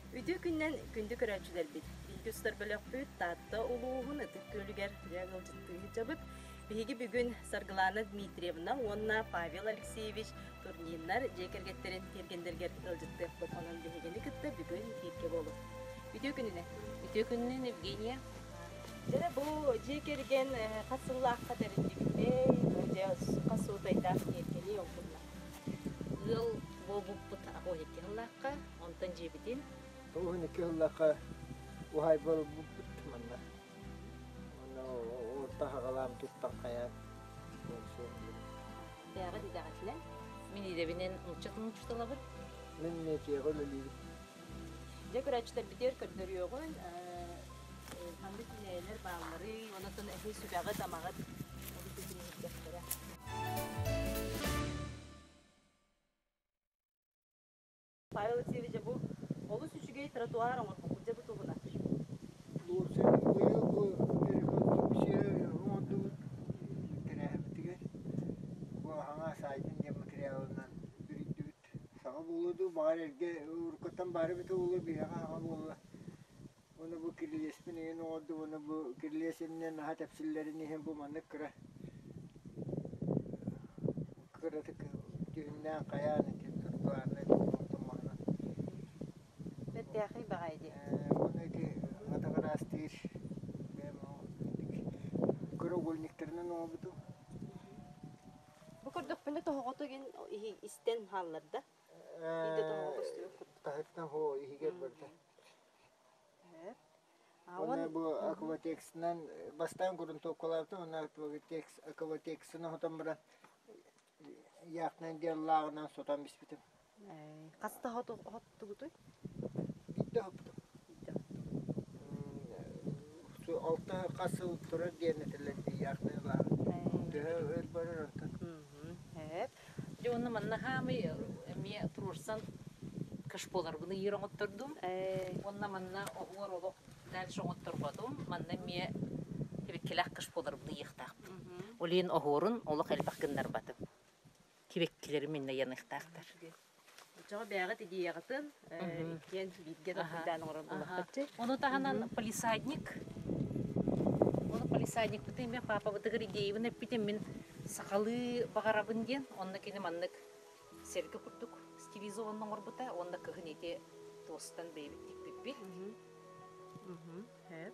Үтүө күннэн күндү көрөөччүлэрбит! Биһиги устар бөлөхпүт Таатта улууһун Ытык Күөлүгэр дьэ ыалдьыттыы сылдьабыт. Биһиги бүгүн Саргылана Дмитриевна уонна Павел Алексеевич Турниннар дьиэ кэргэттэрин тиэргэннэригэр ыалдьыттыахпыт. Онон биһигини кытта бүгүн бииргэ буолуҥ. Үтүө күнүнэн! Үтүө күнүнэн, Евгения! Дьэ бу дьиэ кэргэн хас сыллаахха тэриллибитэй? Дьэ хас суотайдаах тиэргэний ол туһунан? Ыал буолбуппут 12 сыллаахха, онтон дьиэбитин 92 сыллаахха уһаайба ылбыппыт манна. Онно орто хаҕалаам туттан хайаан Бэйэҕит идэҕитинэн? Мин идэбинэн нуучча тылын учууталабын. Мин метеоҕа үлэлиибин. Дьэ көрөөччүлэрбитигэр көрдөрүөҕүн ханнык үүнээйилэр баалларый, онон эһи сүбэҕит-амаҕыт олус интириэһиргэхтэрэ. Павел Алексеевич, бу олус үчүгэй тротуар оҥорбуккут дьэ бу туһунан. Быйыл бу реконструкция оҥордубут тэрээһиммитигэр бу аһаҥас айдын диэн материалынан бүрүйдүбүт. Саҥа буолуо дуу, баҕар эргэ уруккуттан баар эбитэ буолуо, биһиэхэ саҥа буолла. Уонна бу кирилиэспин эҥин оҥордум уонна бу кирилиэс иннинэ наһаа тэпсиллэрин иһин бу маннык кыра кыратык дьүһүннээн хайаан ити тротуарнай тумаһынан Бэртээхэй баҕайы дии. Уонна ити атах ыраастыыр бэйэм кыра угольниктарынан оҥорбутум. Бу көрдөхпүнэ тоһоҕото игин истэн хаалларда. Биирдэ тоһоҕо көстүбүт курдук. Таһыттан хоо иһигэр барда. Уонна бу акватексынан бастаан грунтовкалаабытым уонна акватекс акватексынан оһотон баран яхтынан диэн лааҕынан сотон биспитим. Хаста хоттугутуй? Биирдэ хоппутум. Алта хас сыл турар диэн этэллэр дии яхтаны лааҕы. Төһө өр барар онтон. Дьэ уонна манна хаамый эмиэ туруорсан кашполарбын ыйыыр оҥоттордум. Уонна манна оһуор олох дальше оҥотторботум. Манна эмиэ кибиккилээх кашполарбын ыйыахтаахпын. Ол иһин оһуорун олох элбэх гыннарбатым. Кибиккилэрим иннэ ыйаныахтаахтар. Оччоҕо бэйэҕит идеяҕытын иккиэн бииргэ толкуйдаан оҥорор буоллаххытчы. Ону таһынан полисадник. Ону полисадникпытын эмиэ паапабытыгар идеябын эппитим мин сахалыы баҕарабын диэн. Онно кини маннык сэргэ курдук стилизованно оҥорбута уонна кыһын ити туостан бэйэбит тикпиппит.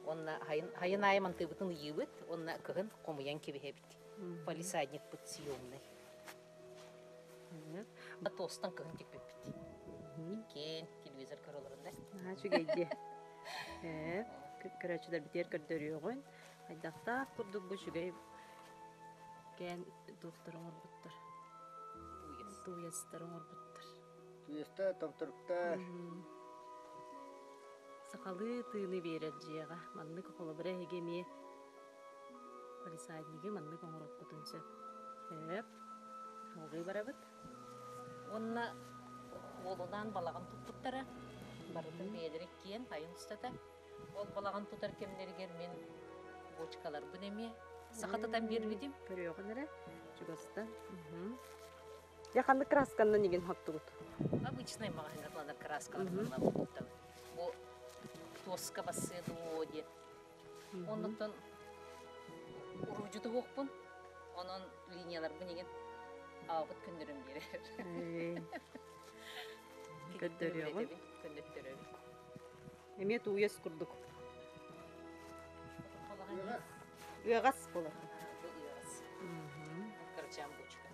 Уонна хайын аайы мантыыбытын ыйыыбыт уонна кыһын хомуйан кэбиһэбит. Полисадникпыт съемный. Туостан кыһын тикпиппит. Иккиэн телевизор көрө олорон да. Наһаа үчүгэй дии. Ээ, көрөөччүлэрбитигэр көрдөрүөҕүн. Хайдахтаах курдук бу үчүгэй кээн туохтар оҥорбуттар. Тууйастар оҥорбуттар. Тууйастар, томторуктар. Сахалыы тыыны биэрэр дьиэҕэ. Маннык холобура эһиги эмиэ Полисаднигы маннык оҥоруохпутун сөп. Сөп. Салгыы барабыт. Уонна уолунаан балаҕан туппуттара. Барытын бэйэлэрэ иккиэн айан устата. Ол балаҕан тутар кэмнэригэр мин бочкаларбын эмиэ сахатытан биэрбитим. Көрүөҕүн эрэ чугастан. Дьэ ханнык красканнан игин хоттугут? Обычный маҕаһыыҥҥа туһанар краскаларынан туттабыт. Бу тоска бассыа дуо диэн Оннуттан уруһдьутуһуохпун, онон линияларбын игин аҕабыт көннөрөн биэрэр. Көрдөрүөҕүн. Көннөттөрөбүн. Эмиэ тууйас курдук. Ыаҕас буолар. Бу ыаҕас. Кырачаан бочка.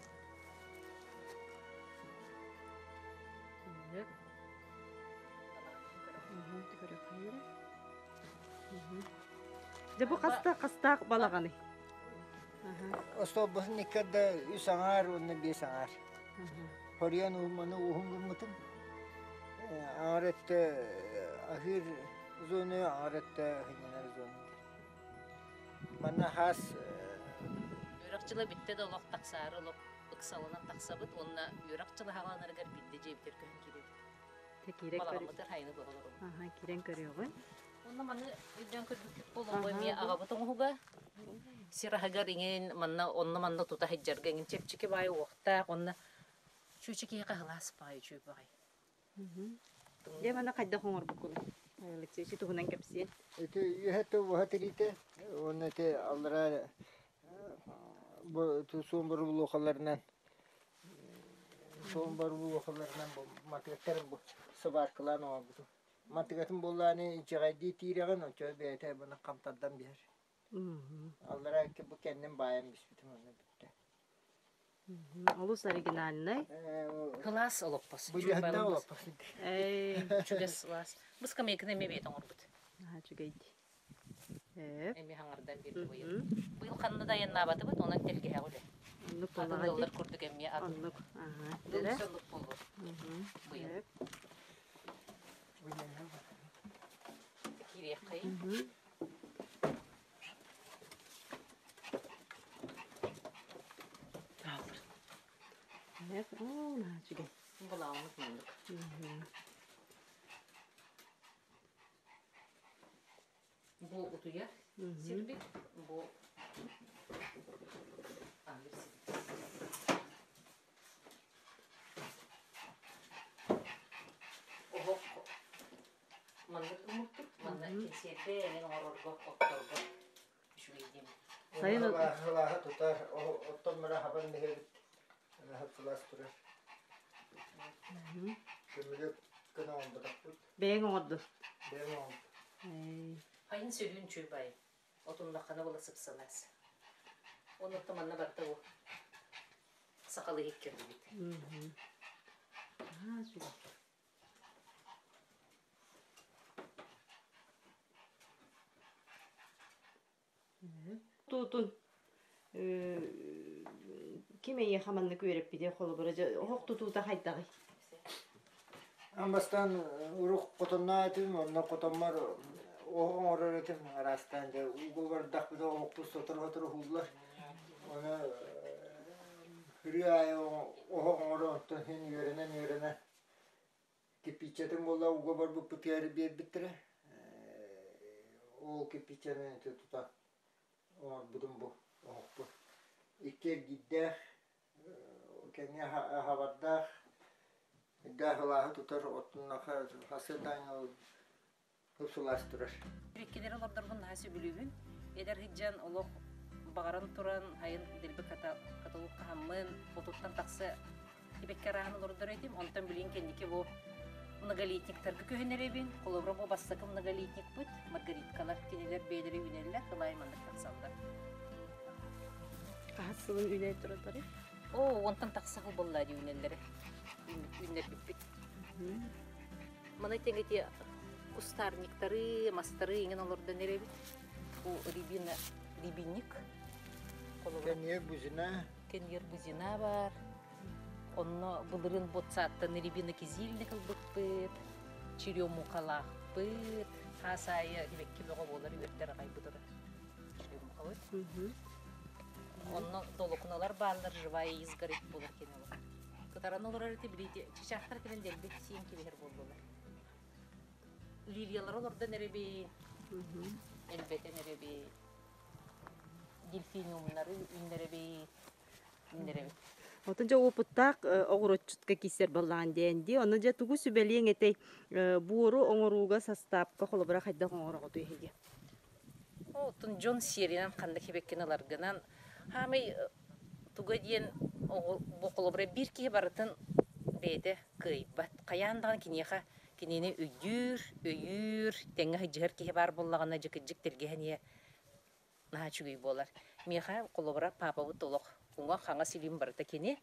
Дьэ бу хаста хастаах балаҕаный? Остуолбасын иккэрдэ үс аҥаар уонна биэс аҥаар. Хоруйан уһумманы уһун гыммытым. Аҥар өттө аһыыр зону, аҥар өттө сынньанар зона. Манна хаас Үөрэх дьыла бүттэ да олох тахсаары олох ыксалынан тахсабыт уонна үөрэх дьыла хааланарыгар биирдэ дьиэбитигэр көһөн киирэбит. Киирэн Балаҕаммытыгар хайыны быһа олоробут. Аха, киирэн көрүөҕүн. Уонна маны өйдөөн көрбүккүт буолуо эмиэ аҕабыт оҥоһуга сир аһыгар иҥин манна онно-манна тута сылдьарга иҥин чэпчэки баайы уохтаах уонна чүчэ киһиэхэ сылаас баайы үчүгэй баҕайы. Дьэ маны хайдах оҥорбуккунуй? Алексей туһунан кэпсиэн. Ити үөһэ тыл тириитэ уонна ити аллараа бу суон боробулуохаларынан суон боробулуохаларынан бу матыгаттарын бу сыбааркалаан оҥорбутум. Матыгатын буоллааны инчэҕэйдии тиирэҕин, оччо бэйэтэ маны хам тардан биһэр. Аллараа икки бу кэннин баайан биспитим онно бүттэ. Олус оригинальнай. Кылаас олоппос. Бу дьаһанна олоппос. Чугас сылаас. Бу скамейканы эмиэ бэйэтэ оҥорбут. Наһаа үчүгэйдии. Эмиэ хаҥардан биэрди быйыл. Быйыл ханна да айаннаабатыбыт, онон тэлгэһэҕэ үлэ. Оннук Атын буоллаҕа ыаллар дии. курдук эмиэ атын. Оннук. Аха. Быйыл Дэрэ. өссө оннук буолуо. Быйыл. Киириэххэйин. Оо, наһаа үчүгэй. Былааммыт маннык. Бу утуйар сирбит, бу аһыыр сирбит. Оһох маннык гыммыппыт, манна кэнсиэрбэ эҥин оҥорорго, отторго үчүгэй диэн. Сайын Сылааһы тутар, оттон мара хабан биһэбит, сылаас турар. Көмүлүөк гына оҥорботохпут. Бэйэҥ оҥордун. Бэйэм оҥордум. Хайын сөрүүн чүй бай, отуннаххына була сып-сылаас. Онуоха манна барыта бу сахалыы иһиккэрдибит. Аа, үчүгэй. Туутун ким эйиэхэ маннык үөрэппитий холобура дьэ оһох тутуута хайдаҕый? Аан бастаан урук хотонноох этим, онно хотоммор оһох оҥорор этим араастаан дьэ ууга бардахпына оһохпут сотору-сотору уһууллар. Ону ырыа аайы оһох оҥоро онтон син үөрэнэн-үөрэнэн кирпииччэтин буолла ууга барбыппытыгар биэрбиттэрэ. Ол кирпииччэни ити тута оҥорбутум бу оһохпун. Икки эргиирдээх, кэҥэ аһабардаах, үрдээх ылааһы тутар оттуннаха хасыатааҥҥа сылаас турар. Иккилэри олордорбун наһаа сөбүлүүбүн. Эдэр сылдьан олох баҕаран туран сайын дэлби каталог хаһаммын, отуттан тахса тибэккэ арааһын олордор этим. Онтон билигин кэнники бу многолетниктарга көһөн эрэбин. Холобура бу бастакы многолетникпыт маргариткалар кинилэр бэйэлэрэ үүнэллэр, кылаай маннык тахсаллар. Хаһыс сылын үүнэ туралларый? Оо, уонтан тахса сыл буолла дии үүнэллэрэ. Үүннэрбиппит. Маны тэҥэ ити кустарниктары, мастары иҥэн олордон эрэбит. Бу рябина, рябинник. Холобура. Кэнниэр бузина. Кэнниэр бузина бар. Онно былырыын ботсааттан рябина кизильник ылбыппыт, черемухалаахпыт. Хаас аайы сибэкки бөҕө буолар үөрдэр аҕай бутура. Черемухабыт. Онно долокуналар бааллар, живая изгородь буолар кинилэр. Кытаран олорор ити билити чычаахтар кэлэн дэлби сиэн кэбиһэр буоллулар. Лилиялары олордон эрэби, элбэтэн эрэби, дельфиниумнары үүннэрэби, үүннэрэбит. Отон дьэ уопуттаах оҕуроччутка киирсэр баллаан диэн дии. Ону дьэ тугу сүбэлиэҥ этэй буору оҥорууга састаапка холобура хайдах оҥороҕутуй эһиги? Оттон дьон сиэринэн ханна кибэккин ыларгынан хаамай туга диэн бу холобура биир киһи барытын бэйэтэ кыайбат. Хайаан даҕаны киниэхэ кинини өйдүүр, өйүүр, тэҥҥэ сылдьыһар киһи баар буоллаҕына дьэ кырдьык тэлгэһэн иһэ наһаа үчүгэй буолар. Миэхэ холобура паапабыт олох уҥа-хаҥас илиим барыта кини.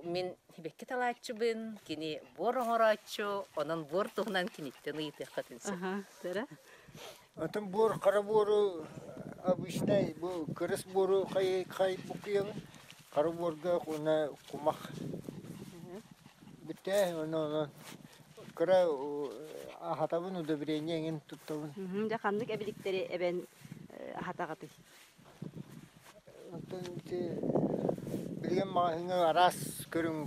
Мин сибэкки талааччыбын, кини буор оҥорооччу, онон буор туһунан киниттэн ыйытыаххытын сөп. Аха, тэра. Атын буор, хара буору обычнай бу кырыс буору хай хай буккуйабын. Хара буорга уонна кумах бүттэ онон онон кыра аһатабын удобрение эҥин туттабын. Дьэ ханнык эбиликтэри эбэн аһатаҕытый? Оттон ити билигин маҕаһыыҥҥа араас көрүҥ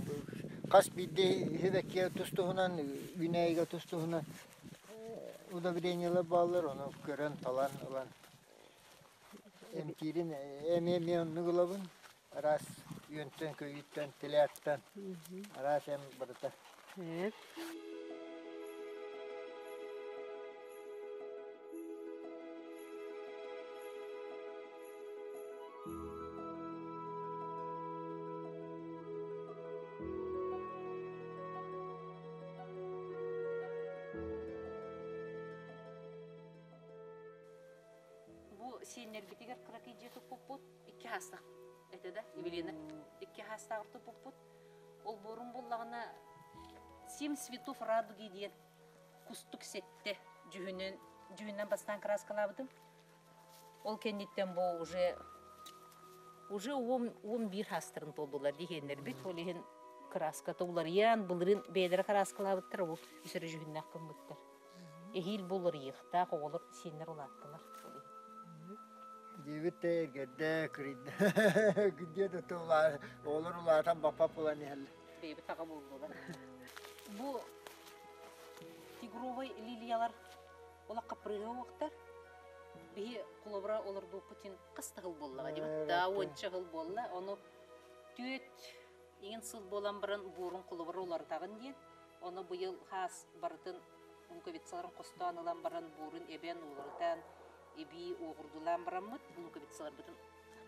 хас биирдии сибэккигэ тус-туһунан, үүнээйигэ тус-туһунан удобрениелар бааллар, ону көрөн, талан ылан эмтиирин эмиэ эмиэ оннук ылабын. Араас үөнтэн, көйүүттэн, телятьтан араас эм барыта. Сиэннэрбитигэр кыракый дьиэ туппуппут. Икки хаастаах этэ да, Евелина. Икки хаастааҕар туппуппут. Олбуорум буллаҕына Семь цветов радуги диэн кустук сэттэ дьүһүнүн дьүһүнэн бастаан кырааскалаабытым. Ол кэнниттэн бу уже уже 11 хаастарын туолдулар диһиэннэрбит. Ол иһин кырааската уларыйан, былырыын бэйэлэрэ кырааскалаабыттар, ол үс эрэ дьүһүннээх гыммыттар. Эһиил бу уларыйыахтаах оҕолор сиэннэр улааттылар. Ол иһин. Диэбит да эргэрдэ, кырыйда. Күндүө да оҕолор улаатан баппап булан иһэллэр. Бэйэбит аҕа буоллулар. Бу тигровай лилиялар олоххо прыга уохтар. Биһи холобура олордууппутин хас да сыл буоллаҕа дии. Да уонча сыл буолла. Ону түөт иҥин сыл буолан баран буорун холобура уларытаҕын диэн. Ону быйыл хаас барытын луковицаларын хостоон ылан баран буорун эбэн уларытан эбии уоҕурдулаан бараммыт луковицаларбытын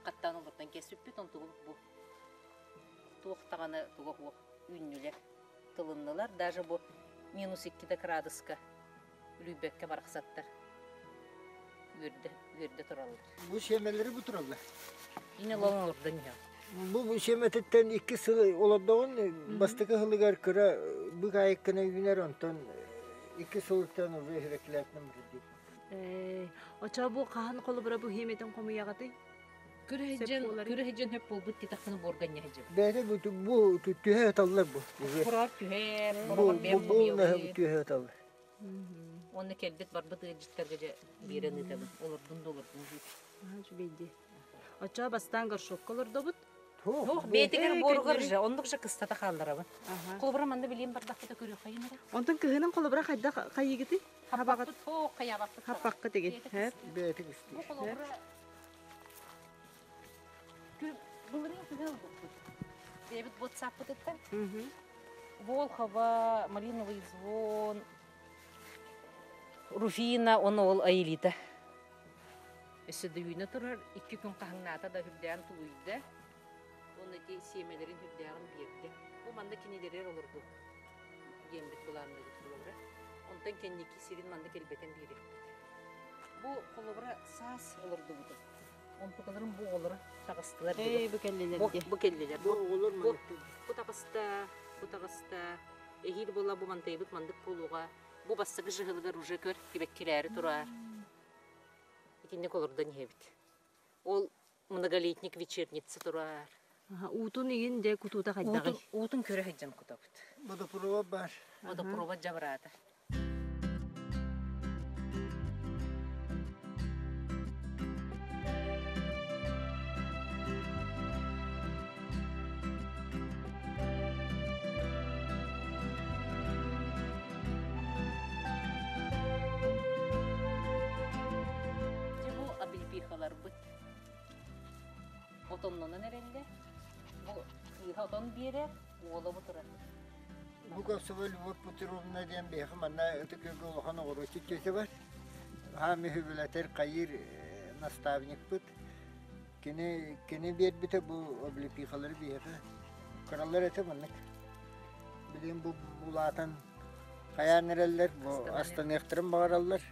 хаттаан олордон кэспиппит онтубут бу туох даҕаны туга суох үүннүлэр тылыннылар даже бу минус иккитэ кыраадыска үлүйбэккэ барахсаттар үөрдэ үөрдэ тураллар. Бу сиэмэлэри бу тураллар. Ине лоҥ олордон иһэ. Бу сиэмэтиттэн икки сыл олордоҕун бастакы сылыгар кыра бык-айыккына үүнэр онтон икки сылыттан уже иһирэкилээтинэн бутурдук. Очо бу хаһан холобура бу хиэмэтин хомуйаҕытый? Күрүһүдьэн хөп буолбут титаххына буорганньа сылдьабыт. Бэйэтэ бу бу түһэ ыталлар бу. Кураар түһэр, Бу хороҕор бу бэйэм бу хомуйабын. түһэ ыталлар. Уонна кэлбит барбыт ыалдьыттарга дьэ биэрэн ыытабын. Олордун да олордун диир. Үчүгэйди. Оччоҕо бастаан горшокка олордобут. Туох бэйэтигэр буоругар же оннук же кыстата хаалларабын. Холобура манна билиэн бардахпыта көрүөххэйин эрэ. Онтон кыһынын холобура хайдах хайыгытый? Хаппаппыт, суох хайаабаппыт. Хаппаккыт игин. Бэйэтэ кыстыыр. Бу холобура былырыын күһэ ылбыппыт. Бэйэбит WhatsApp-пытыттан. Волхова, Малиновый звон, Руфина, он ол Аэлита. Өссө да үүнэ турар, икки күн хаһыҥнаата да үрдээн тулуйда. Уонна ити сиэмэлэрин үрдээҕин биэрдэ. Бу манна кинилэригэр олорду диэммит былаанныыбыт холобура. Онтон кэнники сирин манна кэлбэтэн биэриэхпит. Бу холобура саас олордубутум. Онтукаларым бу оҕолоро таҕыстылар. Ээ, бу кэллилэр Бу, дии. бу кэллилэр. Бу оҕолор Бу, бу таҕыста, бу таҕыста. Эһиил буола бу мантайбыт мандык буолуоҕа. Бу бастакы жыһылыгар уже көр, кибэккилээри тураар. Итинник олордон иһэбит. Ол многолетник вечерница турар. Уутун иҥин дьэ кутуута хайдаҕый? Уутун көрө сылдьан кутабыт. Водопровод баар. Водопровод дьабыраата. Дьэ бу облепихаларбыт отоннонон эрэллэр. Бу кыыһа отон биэрэр, уола бу турар. Луковцева Любовь Петровна диэн биһиэхэ манна Ытык Күөлгэ улахан оҕуруотчут тетя бар. Хаам үһүбүлэтэр хайыыр наставникпыт. Кини кини биэрбитэ бу облепихалары биһиэхэ кыралар этэ маннык. Билигин бу улаатан хайаан эрэллэр, бу астаныахтарын баҕараллар.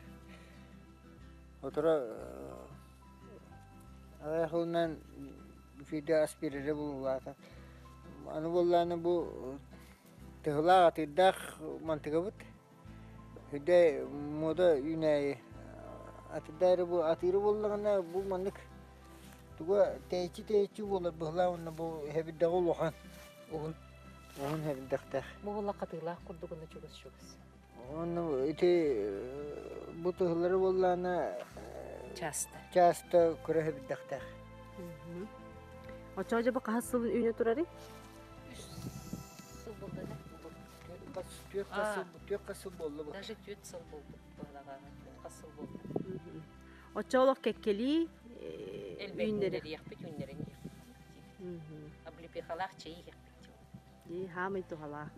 Отура аҕыйах сылынан үчүгэй ас биэрэрэ булулаата. Аны буоллаҕына бу тыһылаах атыырдаах мантыгабыт. Үрдэ муода үүнээйи атырдаары бу атыыры буоллаҕына бу маннык туга тэйиччи-тэйиччи буолар быһылаах уонна бу хэбирдэҕэ улахан уһун уһун хэбирдэхтээх. Бу буолла хатыылаах курдук уонна чугас-чугас. Уонна ити бу тыһылары буоллаҕына Часто. часто көрө хэбирдэхтээх. Оччоҕо дьэ бу хаһыс сылын үүнэ турарый? Үс сыл буолла да? Түөрт сыл буолла бу. Даже түөрт сыл буолбут быһылаҕаҕа түөрт хас сыл буолла. Оччоолох кэккэлии Элбэх үүннэри. үүннэриэхпит, үүннэрэн иһиэхпит. Облепихалаах чэйи иһиэхпит. Дии, хаамый туһалаах.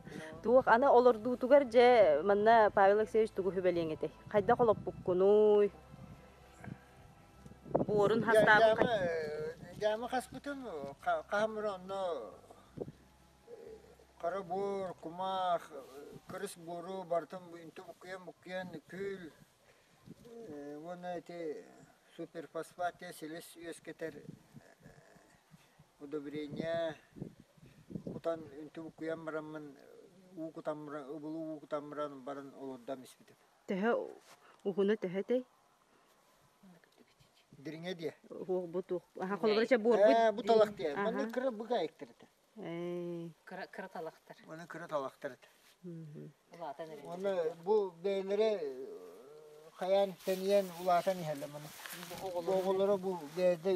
Туох аны олордуутугар дьэ манна Павел Алексеевич тугу сүбэлиэҥ этэй? Хайдах олоппуккунуй? Буорун хастаабын Дьаама хаспытым хаһамыр онно Хара буор, кумах, кырыс буору барытын үнтү буккуйан-буккуйан күл уонна ити Суперфосфат диэн силис үөскэтэр удобрение кутан үнтү буккуйан бараммын уу кутан ыбылы уу кутан баран баран олордон испитим. Төһө уһуна төһө этэй? Дириҥэ диэ. Уох бу туох аха холобура чэ буорбут Ээ бу талах диэ. Манна кыра быгаайыктар этэ. Ээ. Кыра кыра талахтар. Манна кыра талахтар этэ. Улаатан эрэллэр. Уонна бу бэйэлэрэ хайаан тэнийэн улаатан иһэллэр маны. Бу Бу оҕолоро бу бэйэтэ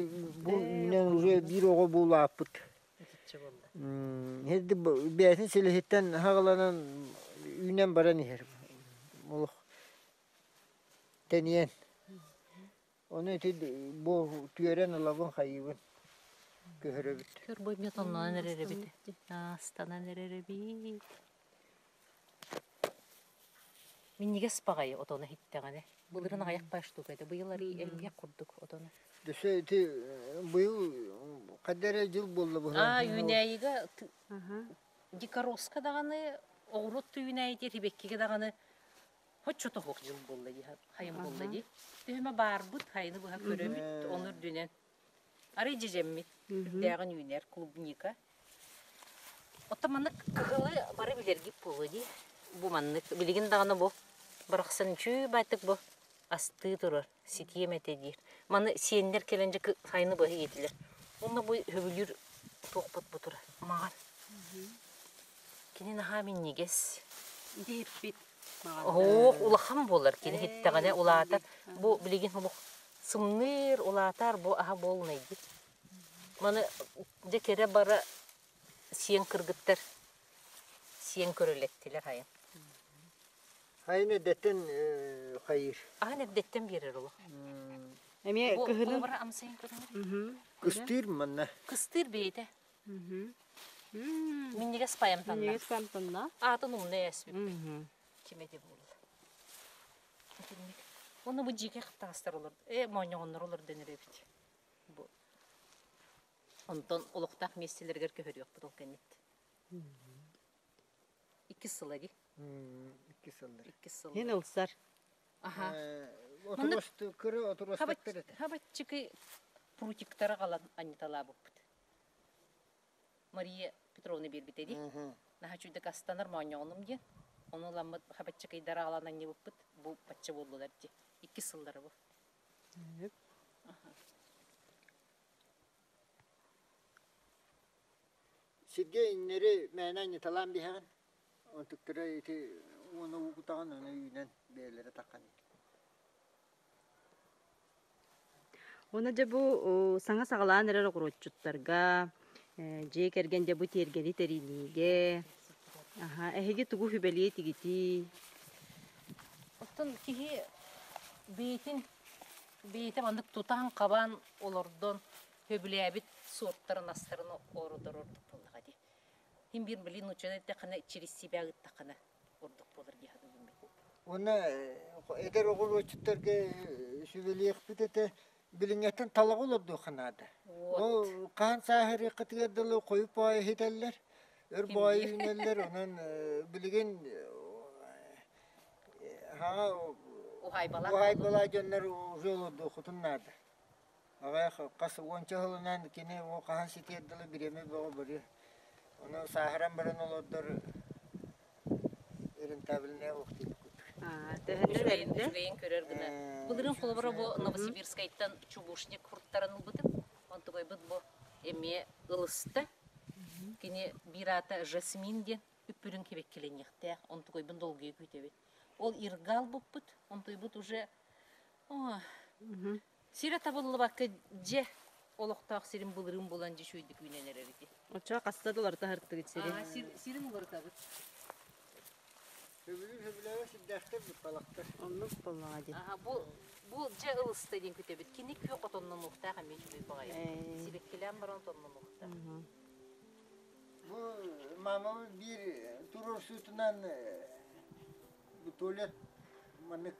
бу үүнэн уже биир оҕо бу улааппыт. Итиччэ буолла. Һирди бэйэтин силиһиттэн хаҕаланан үүнэн баран иһэр. Олох тэнийэн. Ону ити бу түөрэн ылабын хайыыбын көһөрөбүт. Көр бу эмиэ тоннонон эрэр эбит. Аастанан эрэр эбит. Минньигэс баҕайы отону иһиттэҕинэ. Былырын аҕыйах баай штука этэ. Быйыл арый элбэх курдук отону. Өссө ити быйыл ханна эрэ дьыл буолла быһыылаах. Аа, үүнээйигэ дикороска даҕаны, оҕуруот үүнээйитигэр сибэккигэ даҕаны Хоччото суох дьыл буолла дии, хайын буолла дии. Төһөмө баарбыт, хайыны быһа көрөбүт, ону үрдүнэн. Арай дьэдьэммит, үрдээҕин үүнэр клубника. Оттон маннык кыһылы бары билэргит буолуо дии. Бу маннык, билигин даҕаны бу барахсан үчүгэй баайтык бу астыы турар, ситиэм этэ диир. Маны сиэннэр кэлэн дьэ хайыны быһа иэтилэр. Уонна бу сөбүлүүр туохпут бу турар, маҕан. Кини наһаа минньигэс. Диэппит. Оһох улахан буолар кини иһиттэҕинэ улаатар. Бу билигин олох сымныыр, улаатар бу аһа буолунайдык. Маны дьэ кэрэ бара сиэн кыргыттар сиэн көрүлэттилэр хайа. Хайын эрдэттэн хайыыр. Аһын эрдэттэн биэрэр олох. Эмиэ кыһынын Бу амсайын көрүҥэр. Кыстыыр манна. Кыстыыр бэйэтэ. Минньигэс паямтанна. Минньигэс паямтанна. Аатын умна ээспиппит. Ким эти буолла. Итинник. Уонна бу дьиикэй хаптаҕастар олор, э, моонньоҕоннор олордон эрэбит. Бу. Онтон олохтоох миэстэлэригэр көһөрүөхпүт ол кэнниттэн. Иккис сыла дии. Иккис сыллар. Иккис сыл. Хин ылсар. Аха. Отуросту, кыра отуростактар этэ. Хабаччыкы прутиктары аҕалан анньыталаабыппыт. Мария Петровна биэрбитэ дии. Наһаа үчүгдүк астанар моонньоҕонум диэн. Ону ыламмыт хабаччыкыйдары аҕалан анньыбыппыт. Бу бачча буоллулар дии. Иккис сыллара бу. Сиргэ иҥнэри мээнэ анньыталаан биһэҕин. Онтуктара ити уону уу кутаҕын, ону үүнэн бэйэлэрэ таххан. Уонна дьэ бу саҥа саҕалаан эрэр оҕуруотчуттарга, дьиэ кэргэн дьэ бу тиэргэни тэриниигэ, аһа, эһиги тугу сүбэлиэ этигитий? Оттон киһи бэйэтин бэйэтэ маннык тутан-хабан олордон сөбүлээбит суортарын астарын ордорор ордук буоллаҕа дии. Ким биир блин нууччаны эттэххинэ через себя ыыттаххына ордук буолар дии саныыбын мин. Уонна эдэр оҕуруотчуттарга сүбэлиэхпит этэ билиҥҥэттэн талаҕы олордуохха наада. Ол хаан сааһырыаххытыгар дылы хойу поойу иһитэллэр, өр боойу үүнэллэр, онон билигин хаҥа уһаайбалаах дьоннор уже олордуоххутун наада. Аҕыйах хас уонча сылынан кини ол хаһан ситиэр дылы бириэмэ бөҕө барыа. Ону сааһыран баран олордор рентабельнай олох диэбит Төһөннөр эрдэ? Үчүгэйин көрөр гына. Былырыын холобура бу Новосибирскайтан чубушник куртарын ылбытым. Онтугайбыт бу эмиэ ылыста. Кини биир аата Жасмин диэн үппүрүн кэбэккилэниэхтээх. Онтугайбын долгуйа күүтэбит. Ол иргал буппут. Онтуйбут уже Сирэ табыллыбакка дьэ олохтоох сирин былырыын булан дьэ үчүгэйдик үүнэн эрэр ити. Оччоҕо хаста да уларыта сырыттыгыт сири? Сирин уларытабыт. Сөбүлүүр сөбүлээбэт сирдээхтэр бытталахтар. Оннук буоллаҕа дии. Аха, бу бу дьэ ылыста диэн күтэбит. Кини күөх отоннонуохтаах эмиэ үчүгэй баҕайы. Сибэккилээн баран отоннонуохтаах. Бу маамабыт биир туруорсуутунан бу туалет маннык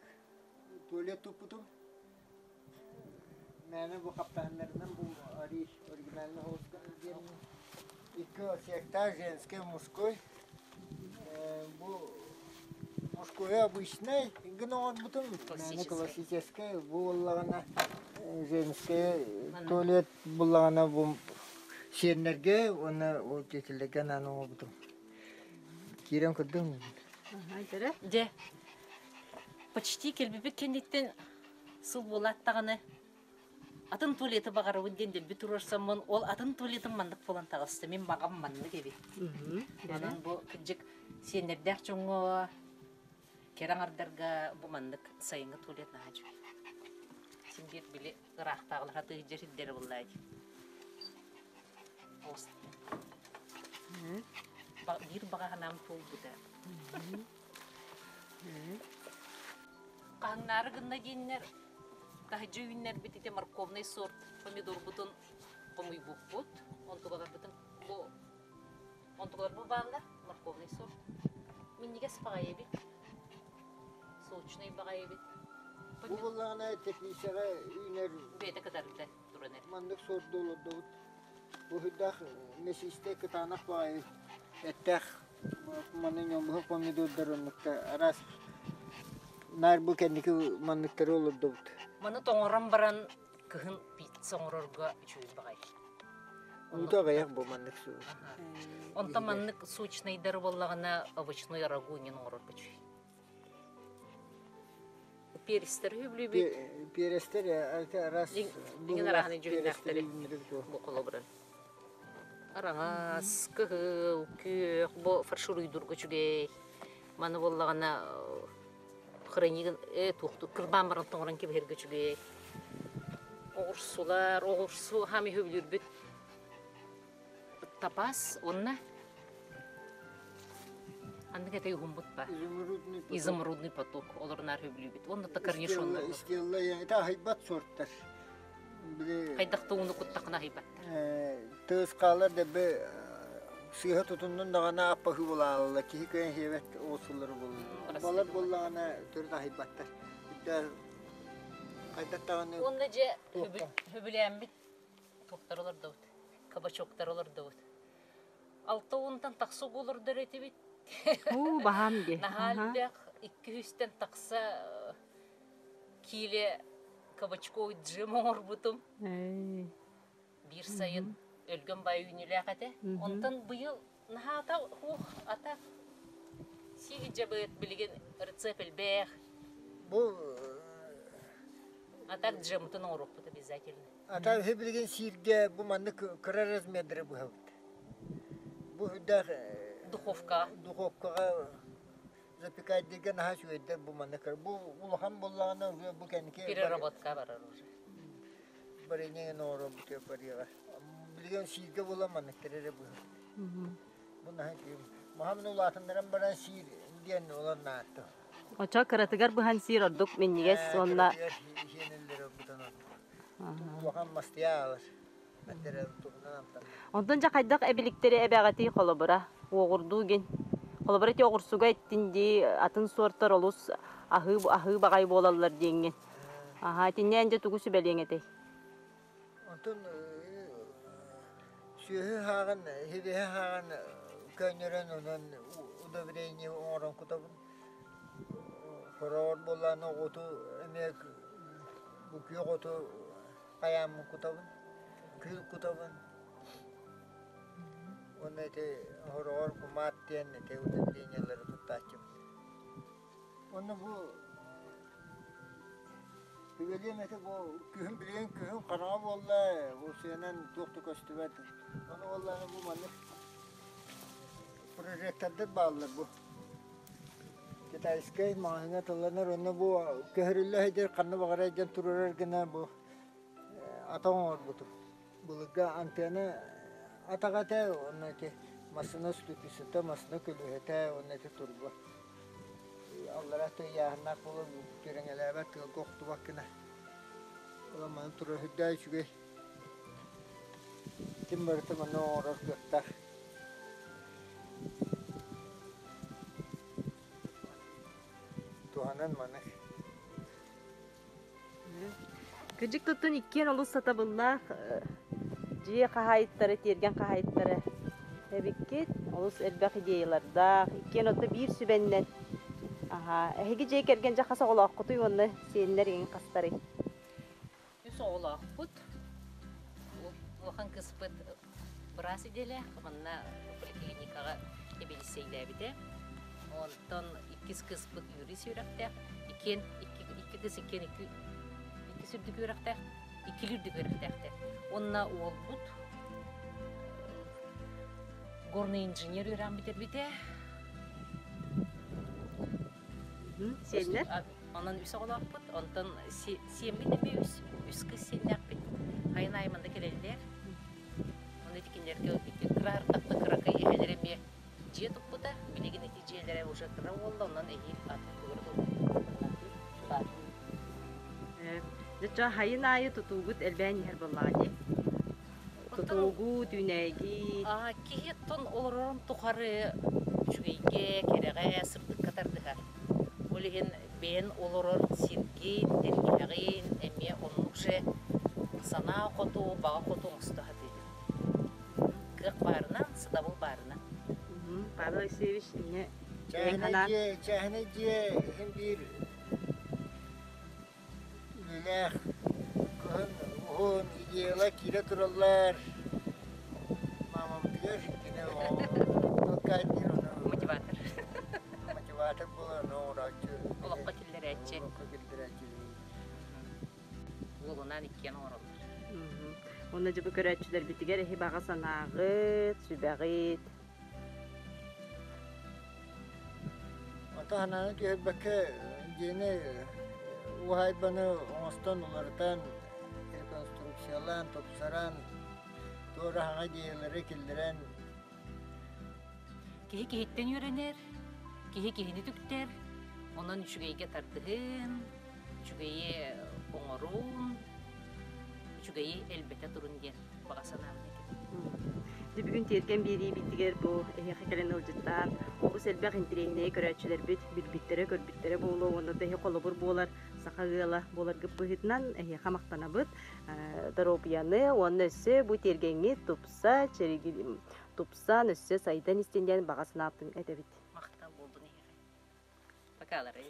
туалет туппутум. Мээнэ бу хаптаһыннарынан бу арий оригинальный холуска диэн икки отсектаах женский мужской. Бу Мужское обычнай гына оҥорбутум. Мээнэ классическай бу буоллаҕына женское туалет буллаҕына бу сиэннэргэ уонна ол тиэтэллэргэ анаан оҥорбутум. Киирэн көрдүм. Дьэ, почти кэлбиппит кэнниттэн сыл буолаат даҕаны атын туалеты баҕарабын диэн дэлби туруорсаммын, ол атын туалетым маннык буолан таҕыста. Мин баҕам маннык эбит. Онон бу кырдьык сиэннэрдээх дьоҥҥо кэрэ аҥардарга бу маннык сайыҥҥы туалет наһаа үчүгэй. Син биир били ыраахтааҕылар хатыы сылдьар сирдэрэ буоллаа дии. Биир баҕа санаам туолбута. Хаһыҥнаары гынна диэннэр таһырдьа үүннэрбит ити морковный сорт помидорбутун хомуйбуппут. Онтугаларбытын бу онтугалар бу бааллар морковный сорт. Минньигэс баҕайы эбит. Сочный баҕайы эбит. Бу буоллаҕына теплицаҕа үүнэр бэйэтэ кытарда туран эрэ. Маннык сорду олордубут. Бу мясистый кытаанах баҕайы эттээх Маны ньомуһу помидордар оннукта араас наар бу кэнники манныктары олордубут. Маны тоҥорон баран кыһын пицца оҥорорго үчүгэй баҕайы. Уута аҕыйах бу маннык суу. Онтон маннык сочнайдары буоллаҕына овощной рагу иҥин оҥорорго үчүгэй. Перестер үбүлүүбүт. Перестер араас Иҥин арааһын дьүһүннээхтэри бу холобурун. Араҥас, кыһыл, күөх бу фаршируйдурга үчүгэй. Маны буоллаҕына хранигын э туохту кырбаан баран тоҥорон кэбиһэргэ үчүгэй. Оҕурсулар, оҕурсу хаамый үбүлүүрбүт тапас уонна Аннык этэй уһуммут ба. Изумрудный поток олорунаар хөбүлүүбүт. Уонна та корнишоннар. Истиэллэ это аһыйбат сорттар. Хайдах да ууну куттахына аһыйбаттар. Тыас хаалар дэбэ сыыһа тутуннун даҕаны аппаһыы булаалла киһи кыайан сиэбэт оҕусуллары буолла. Балар буоллаҕына төрүт аһыйбаттар. Хайдах даҕаны Уонна дьэ хөбүлээммит туохтар олордубут, кабачоктар олордубут. 60-тан тахса олордор этибит. Уу, баһаам дии. Наһаа элбэх, 200-тэн тахса киилэ кабачковый джем оҥорбутум. Биир сайын өлгөм бай үүнүүлээх этэ. Онтон быйыл наһаата ух ата сиги дьабыт билигин рецепт элбэх. Бу А так джемытын оҥоруохпут обязательно. Ата үһү билигин сииргэ бу маннык кыра размердары быһабыт. Бу үрдээх Духовкаҕа. Духовкаҕа запекайдыырга наһаа үчүгэйдэр бу маннык. Бу улахан буоллаҕына уже бу кэнники Переработка барар уже. Варенье оҥоробут барыаҕа. Билигин сииргэ буолан манныктар эрэ быһабыт. Бу наһаа үчүгэй. Маһамын улаатыннаран баран сиир диэн олор наатта. Очо кыратыгар быһан сиир ордук минньигэс уонна Улахан мастыйа аалар. Онтон дьэ хайдах эбиликтэри эбэҕитий холобура уоҕурдуу гин холобура ити оҕурсуга эттин дии атын суортар олус аһыы аһыы баҕай буолаллар диэҥҥин аһаа итиннээн дьэ тугу сүбэлиэҥ этэй Онтон сүөһү һааҕын, хибиһэ һааҕын көөнньөрөн онон удобрение оҥорон кутабын. Хороҕор буоллаҕына оҕоту эмиэ бу күөх оту хайааммын кутабын, күл кутабын. Уонна ити хороҕор кумаат диэн ити удобрениелары туттааччыбын. Уонна бу Түгэлиэм этэ бу күһүн билигин күһүн хараҥа буолла, сыанан туох да көстүбэт. Ону буоллаҕына бу маннык прожектордар бааллар бу. Китайскай маҕаһыыҥҥа тылланар уонна бу көһөрүллэ сылдьар ханна баҕарар дьон туруорар гына бу атах оҥорбутум. Былыргы антыана атаҕа этэ уонна ити массыына ступицата, массыына көлүөһэтэ уонна ити турба. Аллараа ыйааһыннаах буолан түрэҥэлээбэт тыалга охтубат гына. Онон маны турар сүрдээх үчүгэй. Ким барыта манна оҥорор кыахтаах. Туһанан маны. Кырдьык туттун иккиэн олус сатабыллаах дьиэ хаһаайыттара, тиэргэн хаһаайыттара эбиккит. Олус элбэх идеялардаах. Иккиэн ото биир сүбэннэн. Аха, эһиги дьиэ кэргэн дьэ хас оҕолооххутуй уонна сиэннэр иҥ хастарый? Үс оҕолоохпут. Улахан кыыспыт быраас идэлээх, манна поликлиникаҕа эбилиссэйдээбитэ. Онтон иккис кыыспыт юрист үөрэхтээх, иккиэн икки, икки кыыс иккиэн икки, иккис үрдүк үөрэхтээх, иккилии үрдүк үөрэхтээхтэр. Уонна уолбут горный инженер үөрэҕин бүтэрбитэ. Сиэннэр? Онон үс оҕолоохпут. Онтон сиэммит эмиэ үс, үс кыыс сиэннээхпит. Хайын аайы манна кэлэллэр. Ону ити кинилэргэ ити кыра ардахта кыракый эһэлэр эмиэ дьиэ туппута. Билигин ити дьиэлэрэ уже кыра буолла, онон эһиил атын тугу баар. Дьэ, хайын аайы тутуугут элбээн иһэр буоллаҕа дии. Тутуугу, түүнээги. Киһи оттон олорорун тухары үчүгэйгэ, кэрэҕэ, сырдыкка тардыһар. Ол иһин бэйэн олорор сиргин, тэлгэһэҕин эмиэ оннук же санаа хоту, баҕа хоту оҥосто сатыыгын. Кыах баарынан, сатабыл баарынан. Павел Алексеевич, инньэ Чааһынай дьиэ, чааһынай дьиэ иһин биир Үлэлээх кыһын уһун идеяла киирэ тураллар. Маамабытыгар кини толкайдыыр ону Мотиватор. мотиватор буолан оҥорооччу. Олоххо киллэрээччи. Олоххо киллэрээччи. Уолунаан иккиэн оҥороллор. Уонна дьэ бу көрөөччүлэрбитигэр эһи баҕа санааҕыт, сүбэҕит. Онтон санааны түһэрбэккэ дьиэни уһаайбаны оҥостон уларытан, реконструкциялаан, тупсаран, туора саҥа идеялары киллэрэн Киһи киһиттэн үөрэнэр, киһи киһини түктэр, онон үчүгэйгэ тардыһын, үчүгэйи оҥорун, үчүгэйи элбэтэ турун диэн баҕа санаабын этэбин. Дьэ бүгүн тиэргэн биэриибитигэр бу эһиэхэ кэлэн ыалдьыттаан олус элбэх интэриэһинэйи көрөөччүлэрбит билбиттэрэ, көрбүттэрэ буолуо уонна да эһи холобур буолар саха ыала буоларгыт быһыытынан эһиэхэ махтанабыт. Доруобуйаны уонна өссө бу тиэргэҥҥит тупса, тупсан, өссө сайдан истин диэн баҕа санаабытын этэбит. Махтал буоллун эһиэхэ. Покалары.